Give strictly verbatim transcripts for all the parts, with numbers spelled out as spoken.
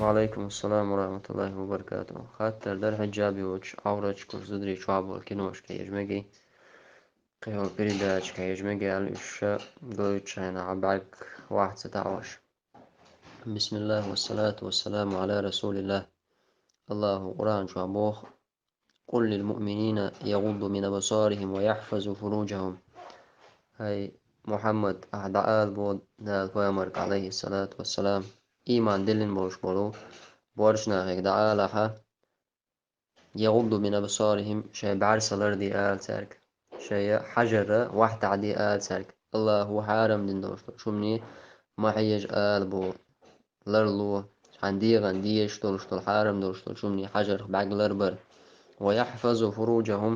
وعليكم السلام ورحمة الله وبركاته. Хаттар дар хьиджаб йоцуш, Ӏавраташ кхуссуш зударий чохь болу киношка хьежа мегий, кхин йолу передачка хьежа мегий аьлла, уьш ша гойтучу хенахь бӀаьрг вахь ца таӀош. بسم الله والصلاة والسلام على رسول الله. Аллаху Къуръан чохь боху: قل للمؤمنين يغضوا من أبصارهم ويحفظوا فروجهم. Хьай Мухьаммад, ахьа дӀаала боху Дала пайхамарга, Ӏалайхиссалату вассалам, ийман диллина болуш болу борчу нахе дӀаала ахьа: يغضوا من أبصارهم, шайн бӀаьрса лардойла цаьрга, шайн хьажар вахь таӀадойла цаьрга. Аллаху хьарам дина долуш долчу хӀумане ма хьежа ала боху. Ларло, цхьана дегӀана дезаш долуш долу, хьарам долуш долчу хӀумане хьажарх бӀаьрг ларбар. ويحفظوا فروجهم,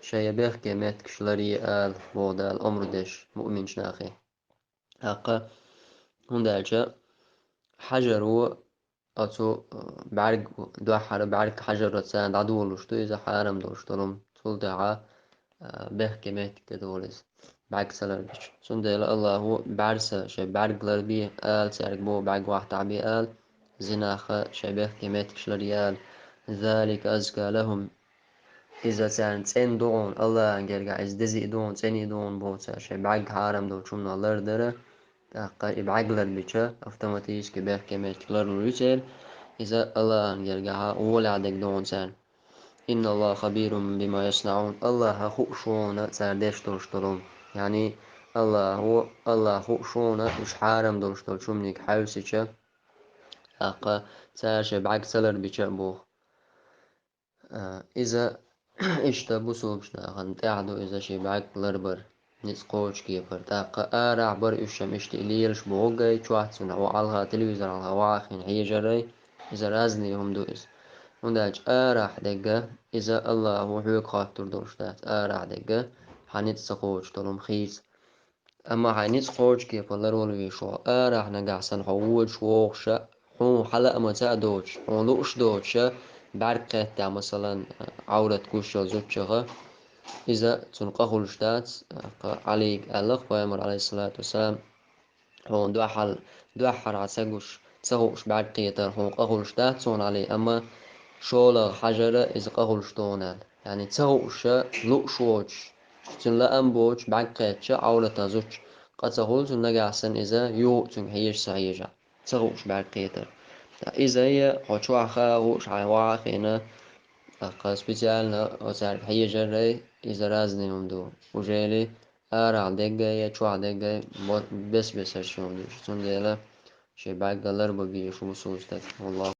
шайн бехке меттигаш ларъе ала боху Дала омра деш муъминчу нахе. ТӀаккха, хӀунда аьлча хьажаро оцу, а, бӀаьрг, дуьххьара бӀаьрг хьажаро царна дӀадолуш ду иза хьарам долуш долу хӀума. Цул тӀаьхьа, а, бехке меттиг тӀе долу иза, бӀаьрг ца ларбича. Цундела Аллаху бӀаьрса шайн бӀаьрг ларбе ала цаьрга боху, бӀаьрг вахь таӀабе ала, зинаха шайн бехке меттигаш ларъе ала. ذلك أزكى لهم. Иза царна цӀена ду хьуна, Аллахьан гергахь иза деза а ду хьуна, цӀена а ду хьуна боху цара шайн бӀаьрг хьарам долчу хӀуманах лардар. ТӀаккха и бӀаьрг ларбича, автоматически бехке меттиг ларлур ю церан, иза Аллахьан гергахь гӀолехь дерг ду хьуна царна. إن الله خبير بما يصنعون. Аллахьа хууш ву хьуна цара деш долуш долу хӀума. Яъни, Аллахьа, Аллахьа хууш ву хьуна уьш хьарам долуш долчу хӀуманиг хьаьвсича, тӀаккха цара шайн бӀаьрг ца ларбича а боху. А, иза иштта бусулбачу нахана тӀехь ду иза шен бӀаьрг ларбар, ницкъ кхочу кепара. ТӀаккха арахь бара уьш шам иштта и лелаш боху гай, чохь цунах ву хьалха, телевизор хьалха вахийна хьежарай, иза разный хӀума ду иза. ХӀунда аьлча арахь дегга иза Аллахьа хьоьга хоттур долуш дац, арахь дегга хьан ницкъ ца кхочуш долу хӀума хийца. Амма хьайн ницкъ кхочу кепара ларвала везаш ву хьо, арахь нагахь санна хьо водуш вогӀуша, хьуна хьалаамаца а доцуш, хьуна лууш доцуша, бӀаьрг кхеттехь, масалан, Ӏаврат гуш йолу зудчуха, иза цунна къа хуьлуш дац, кху Ӏалийга аьлла-кх пайхамара, Ӏалайхиссалату вассалам, хьуна дуьххьал-, дуьххьара хьан ца гуш, ца хууш бӀаьрг кхетар хьуна къа хуьлуш дац хьуна, Ӏали, амма шолгӀа хьажара иза къа хуьлуш ду хьуна аьлла. Яъни ца хууша, лууш воцуш, цуьнан лаам боцуш бӀаьрг кхетча, Ӏавратан зудчун къа ца хуьлу, цунна нагахь санна иза юха а цуьнга хьежа ца хьежахь, ца хууш бӀаьрг кхетар. Иза я хьо чохь хаа хууш хьайн вахийна, тӀаккха специально оцаьрга хьежарай, иза разный хӀума ду. Ужели арахь деггай я чохь деггай бо-, бес-бесарш хӀума ду. Цундела шен бӀаьрг ларбан безаш ву бусулба стаг. Валлаху